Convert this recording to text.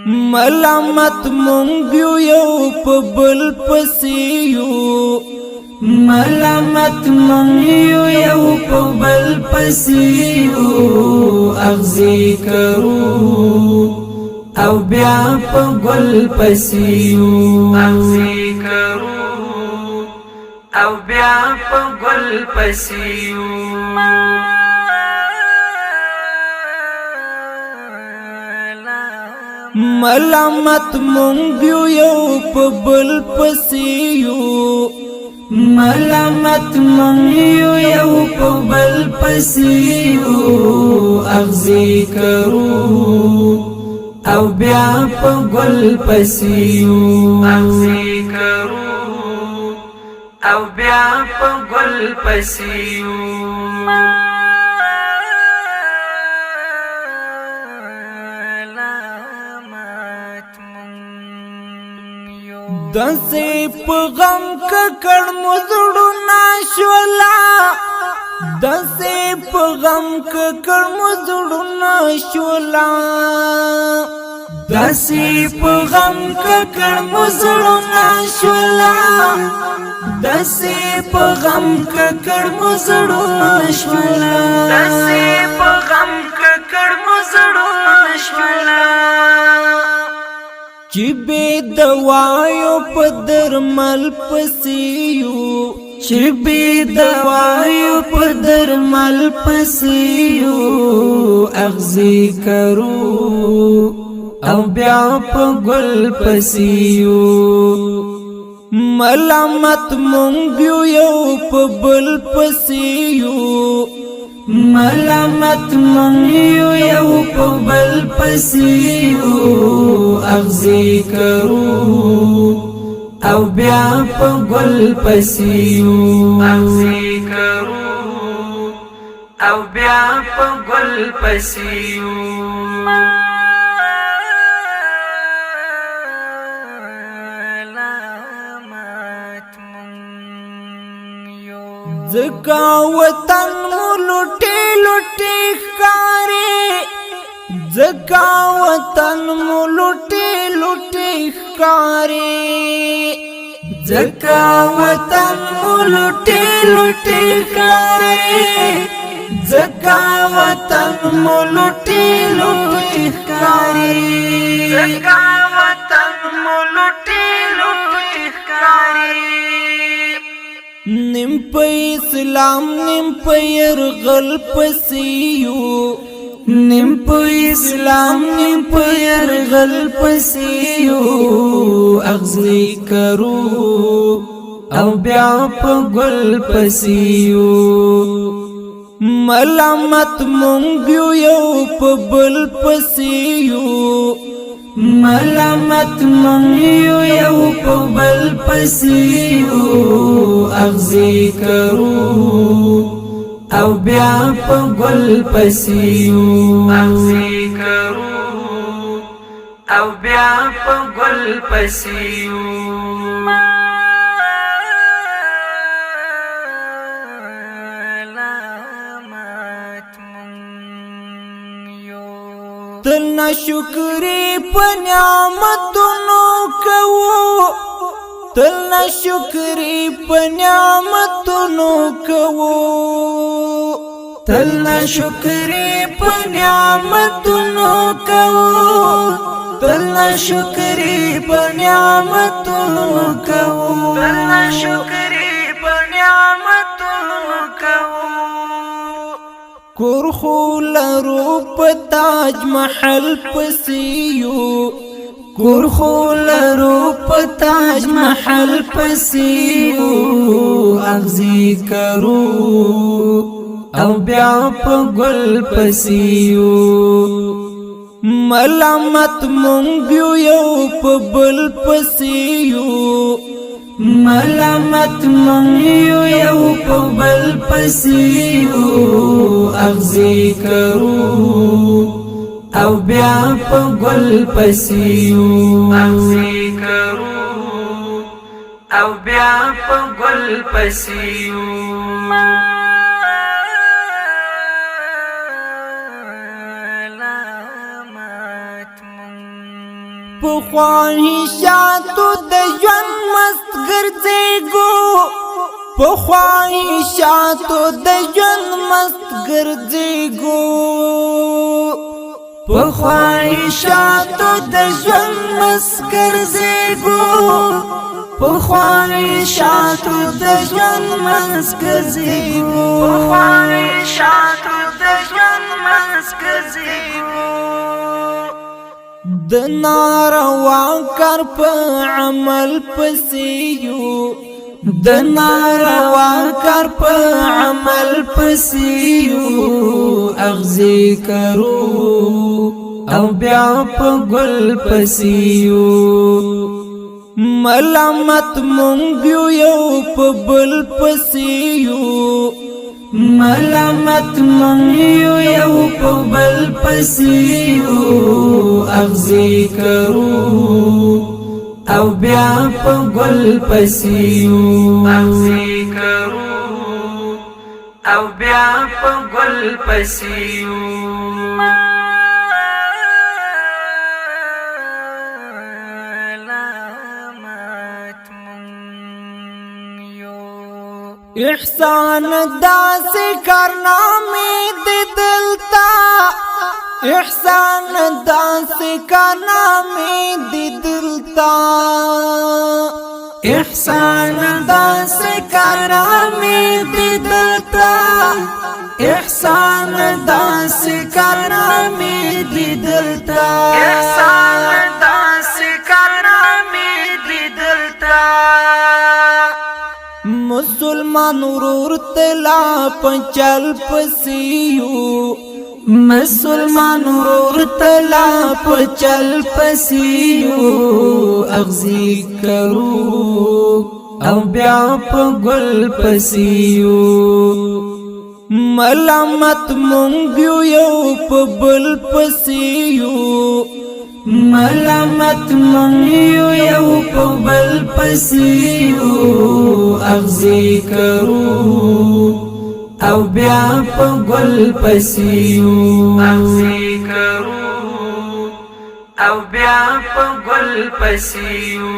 ملامت مونږ یو په بل پسې یو، ملامت مونږ یو په بل پسې یو، اغزي کرو او بیا په ګل پسې یو، اغزي کرو او بیا په ګل پسې یو. ملامت مونږ یو په بل پسې یو، ملامت مونږ یو په بل پسې یو، اغزي کرو او بیا په ګل پسې یو، اغزي کرو او بیا په ګل پسې یو. دسې په غم ککړ مزړونه شولا، دسې په غم ککړ مزړونه شولا، دسې په غم ککړ مزړونه شولا، دسې په غم ککړ مزړونه شولا، دسې په غم ککړ مزړونه شولا. چې بې دوایو په درمل پسې یو، چې بې دوایو په درمل پسې یو، اغزي کرو او بیا په ګل پسې یو. ملامت مونږ یو په بل پسې یو، ملامت مونږ یو په بل پسې یو، اغزي کرو او بیا په ګل پسې یو، اغزي کرو او بیا په ګل پسې یو. ځکه وطن مو لوټې لوټې ښکاري، ځکه وطن مو لوټې لوټې ښکاري، ځکه وطن مو لوټې لوټې ښکاري، ځکه وطن مو لوټې لوټې ښکاري، ځکه وطن مو لوټې لوټې ښکاري. نیم په اسلام نیم په يرغل پسې یو، نیم په اسلام نیم په يرغل پسې یو، اغزي کرو او بیا په ګل پسې یو. ملامت مونږ یو په بل پسې یو، ملامت مونږ یو په بل پسې یو، اغزي کرو او بیا په ګل پسې یو، اغزي کرو او بیا په ګل پسې یو. تل ناشکری په نعمتونو کوو، تل ناشکری په نعمتونو کوو، تل ناشکری په نعمتونو کوو، تل ناشکری په نعمتونو کوو، تل ناشکری په نعمتونو کوو. کور خو لرو په تاج محل پسې یو، کور خو لرو په تاج محل پسې یو، اغزي کرو او بیا په ګل پسې یو. ملامت مونږ یو په بل پسې یو، ملامت مونږ یو په بل پسې یو، اغزي کرو او بیا په ګل پسې یو، اغزي کرو او بیا په ګل پسې یو. په خواهشاتو د ژوند مست ګرځېږو، په خواهشاتو د ژوند مست ګرځېږو، په خواهشاتو د ژوند مست ګرځېږو، په خواهشاتو د ژوند مست ګرځېږو، په خواهشاتو د ژوند مست ګرځېږو. د ناروا کار په عمل پسې یو، د ناروا کار په عمل پسې یو، اغزي کرو او بیا په ګل پسې یو. ملامت مونږ یو په بل پسې یو، ملامت مونږ یو په بل پسې یو، اغزي کرو او بیا په ګل پسې یو. اغزي کرو او بیا په ګل پسې یو. ملامت مونږ یو. احسان داسې کارنامې دې دلتا، احسان داسې کارنامې دې دلتا، احسان داسې کارنامې دې دلتا، احسان داسې کارنامې دې دلتا، احسان داسې کارنامې دې دلتا. مسلمان ورور تلا پچل پسیو، مسلمان ورور تلا پچل پسیو، اغزی کرو او بیا په ګل پسیو. ملامت مونږ یو په بل پسیو، ملامت مونږ یو په بل پسې یو، اغزي کرو او بیا په ګل پسې یو. اغزي کرو او بیا په ګل پسې یو.